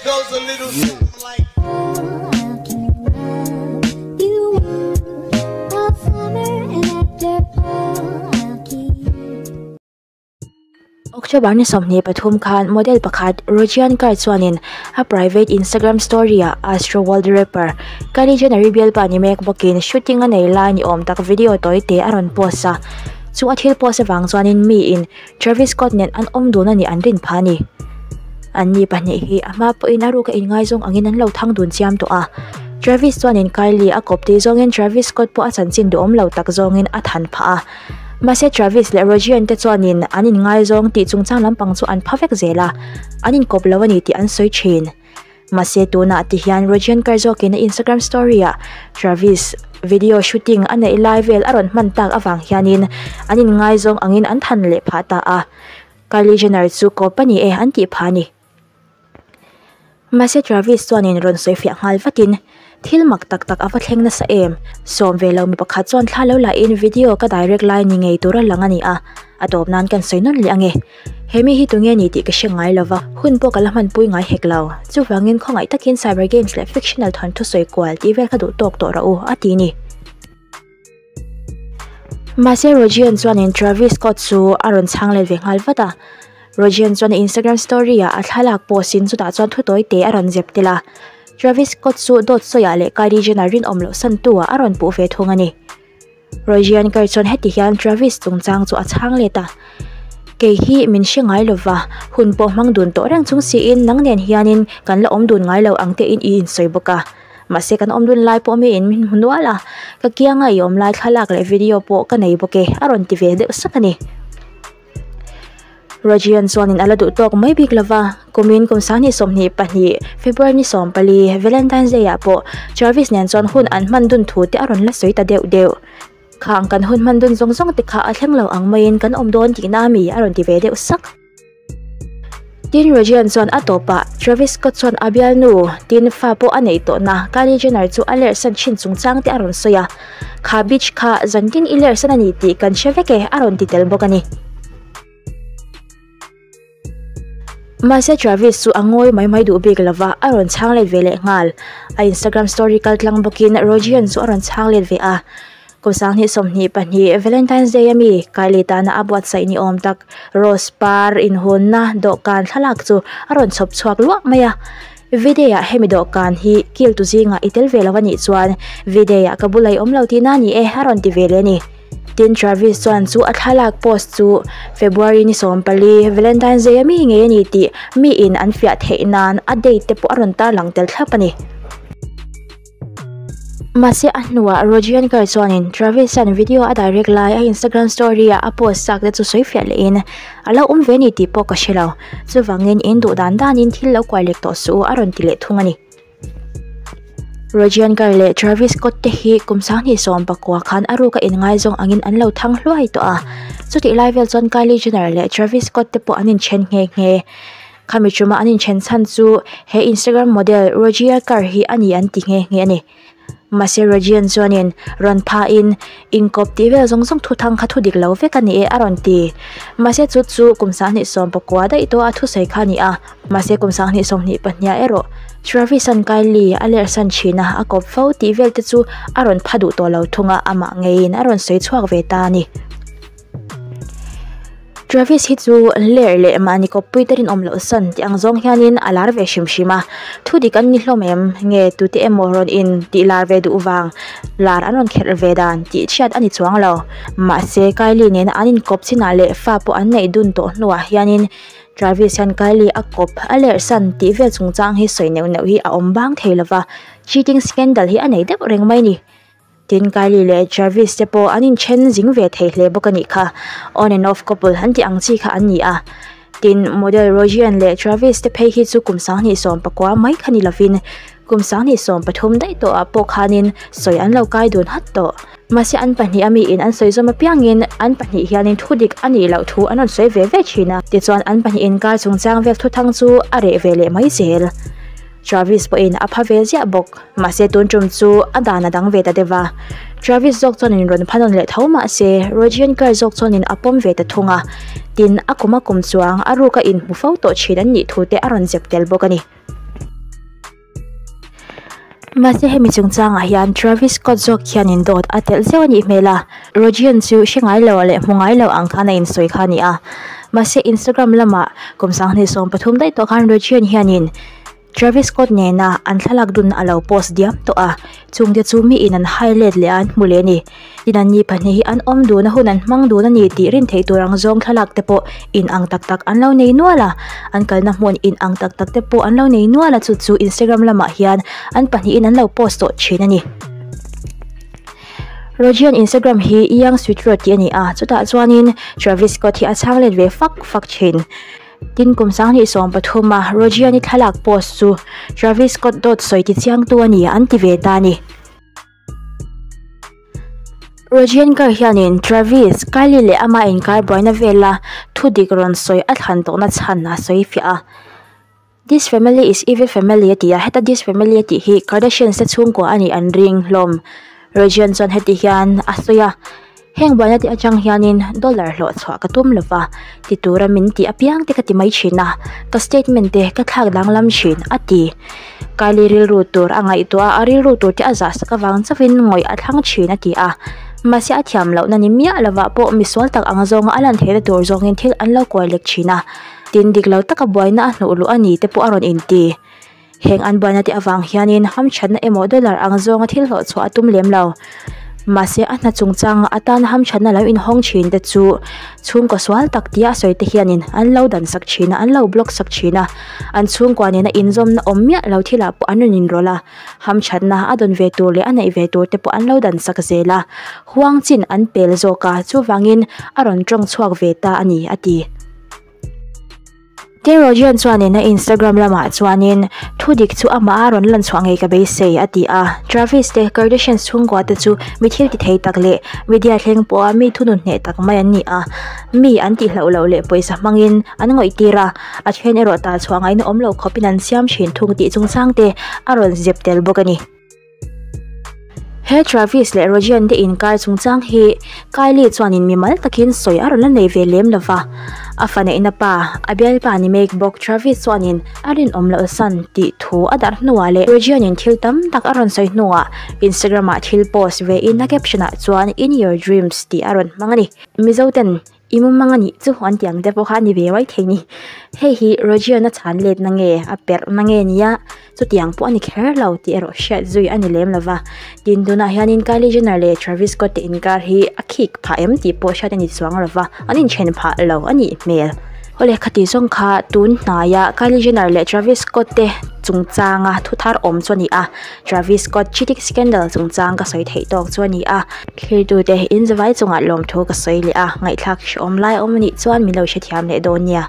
goes a little something like. October ni 23 khan model pakhat Rogean Kar chuanin a private Instagram story ah Astroworld rapper Kylie Jenner bialpa ni mek bawkin shooting a nei lai ni awm tak video tawi te a rawn post a. Chu a thil post avang chuanin miin Travis Scott nen an awm dun a nih an rin phah a ni. Anni pahnih hi a hma pawhin a ruka inngaizawng angin an lo thang dun chiam tawh a. Travis chuanin Kylie a kawp tih zawngin Travis Scott pawh a chanchin duhawm lo tak zawngin a than phah a. Mahse Travis leh Rogean te chuanin an inngaizawng tih chungchang lampang chu an pha vek zel a, an inkawp lo a ni tih an sawi thin. Mahse tunah ti hian Rogean kar zawkin a Instagram story ah Travis video shooting a neih lai vel a rawn hman tak avang hianin an inngaizawng angin an than leh phah ta a. Kylie Jenner chu kawp a ni e an tih phah a ni. Mahse Travis chuanin rawn sawi fiah nghal vatin, Thil mak tak tak a va thleng nasa em? Sawm ve lo mi pakhat chuan thla lo lahin video ka direct lai ni ngei tura lang a ni a, a tawp nan kan sawi nawn leh ange. He mi hi tunge ni tih ka hre ngai lova, hun pawh ka la hmanpui ngai hek lo. Chuvangin khawngaih takin cyber games leh fictional thawnthu sawi kual tih vel kha duh tawk tawh rawh u, a ti ni. Mahse Rogean chuanin Travis Scott chu a rawn chhang let ve nghal vat a. Rogean chuan a Instagram story ah a thlalak post in chutah chuan thu tawi te a rawn zep tel a. Travis Scott chu dawt sawiah leh Kylie Jenner rinawm loh santu ah a rawn puh ve thung a ni. Rogean kar chuan heti hian Travis chungchang chu a chhang let a, Kei hi min hre ngai lova, hun pawh hmang dun tawh reng chung siin nang nen hianin kan la awm dun ngai lo ang te in i insawi bawk a. Mahse kan awm dun lai pawh miin min hmu nual a, ka kianga i awm lai thlalak leh video pawh ka nei bawk e, a rawn ti ve deuh sak a ni. Rogean chuanin a la duh tawk mai bik lova, kumin kum 2022 February ni 14 Valentine's Day ah pawh Travis nen chuan hun an hman dun thu te a rawn la sawi ta deuh deuh. Khang kan hun hman dun zawng zawng te kha a thleng lo ang maiin kan awm dawn tihna a mi a rawn ti ve deuh sak. Tin Rogean chuan a tawpah Travis Scott chuan a bialnu tin fa pawh a neih tawhna Kylie Jenner chu a lerhsan thin chungchang te a rawn sawi a, Kha bitch kha zantin i lerhsan a ni tih kan hre vek e a rawn ti tel bawk a ni. Mahse Travis chu a ngawi mai mai duh bik lova a rawn chhang let ve leh nghal. A Instagram story kal tlang bawkin Rogean chu a rawn chhang let ve a. Kum 2022 Valentine's Day a mi Kylie tana a buatsaih ni awm tak Rose par inhunna dawhkan thlalak chu a rawn chhawp chhuak luah mai a. V-Day ah hemi dawhkan hi kil tu zingah i tel ve lo a nih chuan V-Day ah ka bula i awm lo tihna a ni e a rawn ti ve leh a ni. Tin Travis chuan chu a thlalak post chu February ni 14 Valentine's Day a mi ngei a ni tih miin an fiah theih nan a date te pawh a rawn tarlang tel thlap a ni. Mahse a hnuah Rogean Kerr chuanin Travis-a'n video a direct lai a Instagram story-ah a post chak te chu sawi fiah lehin a lo awm ve a ni tih pawh ka hre lo. Chuvangin in duh dan danin thil lo kuai lek tawh suh u a rawn ti leh thung a ni. Rogean Kerr leh Travis Scott te hi kum 2019 khan a ruka inngaizawng angin an lo thang hluai tawh a. Chutih lai vel chuan Kylie Jenner leh Travis Scott te pawh an inthen nghe nghe. Khami chuma an inthen chhan chu he Instagram model Rogia Kerr hi a ni an ti nghe nghe a ni. Mahse Rogian chuanin rawn phahin inkawp tih vel zawng zawng thuthang kha thu dik lo vek a ni e a rawn ti. Mahse chu chu kum 2019 daih tawh a thusawi kha a ni a. Mahse kum 2024 erawh Travis-a'n Kylie a lerhsan thin a, a kawp fo tih vel te chu a rawn pha duh tawh lo thung a, amah ngeiin a rawn sawi chhuak ve ta a ni. Travis hi chu ler leh mahni kawppui te rinawm loh san tih ang zawng hianin a lar ve hrim hrim a, thu dik an ni hlawm em? Nge tute emaw rawn in tih lar ve duh vang lar an rawn kherh ve dan tih chhiat a ni chuang lo. Mahse Kylie nena an inkawp chinah leh fa pawh an neih dun tawh hnuah hianin Travis hian Kylie a kawp a lerh san tih vel chungchang hi sawi neuh neuh hi a awm bang thei lova, cheating scandal hi a nei deuh reng mai ni. Tin, Kylie leh Travis te pawh an inthen zing ve thei hle bawk a nih kha. On and off couple an tih ang chi kha an ni a. Tin, model Rogean leh Travis te phei hi chu kum 2019 mai kha ni lovin kum 2023 daih tawhah pawh khanin sawi an lo kai dun hat tawh. Mahse an pahnih a miin an sawi zawm apiangin an pahnih hianin thu dik a nih loh thu an rawn sawi ve ve thin a. Tichuan an pahnih inkar chungchang vel thuthang chu a reh ve leh mai zel. Travis pawhin a pha ve ziah bawk. Mahse tun tum chu a dan a dang ve ta deuh a. Travis zawk chuanin rawn pha nawn leh tho mahse Rogean Kerr zawk chuanin a pawm ve ta thung a. Tin, a kum a kum chuang a ruka inhmu fo tawh thin an nih thu te a rawn zep tel bawk a ni. Mahse hemi chungchangah hian Travis Scott zawk hianin dawt a telh zeuh a nih hmel a, Rogeon chu hre ngai lo leh hmu ngai lo ang khan a insawi kha a ni a. Mahse Instagram lamah kum 2013 daih tawh khan Rogeon hianin Travis Scott nena an thlalak dunna a lo post diam tawh a, chungte chu miin an hai let leh a an hmu leh a ni. Tin an ni pahnih hi an awm dun a hun an hmang dun a ni tih rin theih tur ang zawng thlalak te pawh in ang tak tak an lo nei nual a, an kalna hmun in ang tak tak te pawh an lo nei nual a chu chu Instagram lamah hian an pahnihin an lo post tawh thin a ni. Rogeon Instagram hi Young Sweet Road tih a ni a, chutah chuanin Travis Scott hi a chhang let ve fak fak thin. Tin kum 2013 a Rogeon-i thlalak post chu Travis Scott dawt sawi ti chiangtu a ni an ti ve ta a ni. Rogeon Kerr hianin Travis, Kylie leh ama inkar buaina vela thu dik rawn sawi a thlan tawhna chhan a sawi fiah a. This family is evil family a ti a, heta this family a tih hi Kardashians te chhungkua a nih an ring hlawm. Rogeon chuan heti hian a sawi a, Heng buaina te atang hianin dollar hlawh chhuah ka tum lova, ti tura min tih apiang te ka ti mai thin a, ka statement te ka thlak danglam thin, a ti. Kylie rilru tur a ngaihtuah a, a rilru tur te a zah sak avang chauhin ngawih a thlang thin, a ti a. Mahse a thiam lohna ni miah lovah pawh misual tak ang zawnga a lan theihna tur zawngin thil an lo kuai lek thin a, tin dik lo taka buaina a hnuh luh a ni te pawh a rawn inti. Heng an buaina te avang hianin hamthatna emaw dollar ang zawnga thil hlawh chhuah a tum lem lo. Mahse a hna chungchanga atana hamthatna lo inhawng thin te chu chhungkaw sual tak tia a sawi te hianin an lo dan sak thin a, an lo block sak thin a. An chhungkua nena inzawmna awm miah lo thilah pawh an rawn inrawlh a, hamthatna a dawn ve tur leh a neih ve tur te pawh an lo dan sak zel a, huang chin an pel zawk a, chuvangin a rawn tawng chhuak ve ta a ni, a ti. Tin Rogeon chuanin a Instagram lamah chuanin thu dik chu amah a rawn lan chhuah ngei ka beisei a ti a. Travis te Kardashians chhungkua te chu mi thil ti thei tak leh media thleng pawha mi thunun hneh tak mai an ni a. Mi an tih hlauh loh leh pawisa hmangin an ngawih tir a, a then erawh tah chhuah ngaihna awm lo khawpin an siam thin thung tih chungchang te a rawn zep tel bawk a ni. He Travis leh Rogeon te inkar chungchang hi Kylie chuanin mimal takin sawi a rawn la nei ve lem lova. A fa neihna pa, a bialpa ni mek bawk Travis chuanin a rinawm loh san tih thu a darh hnuah leh Rogeon in thil tam tak a rawn sawi hnuah Instagram ah thil post ve in a caption ah chuan In your dreams tih a rawn hmang a ni. Mizo ten I mumang a nih chu an tih ang te pawh kha a ni ve mai thei ni. Hei hi Rogeon a chhan let na nge, a perh na nge nia, chutiang pawh a ni kher lo tih erawh hriat zui a ni lem lo va. Tin, tunah hianin Kylie Jenner leh Travis Scott te inkar hi a khik phah em tih pawh hriat a ni chuang lo va, an inthen phah lo a nih hmel. Awle khati zawng kha tun hnaia Kylie Jenner leh Travis Scott te chungchanga thu thar awm chu a ni a, Travis Scott cheating scandal chungchang ka sawi theih tawk chu a ni a. Thirtute in zavai chungah lawmthu ka sawi leh a, ngaihthlak hrehawm lai a awm anih chuan min lo hrethiam leh dawn nia.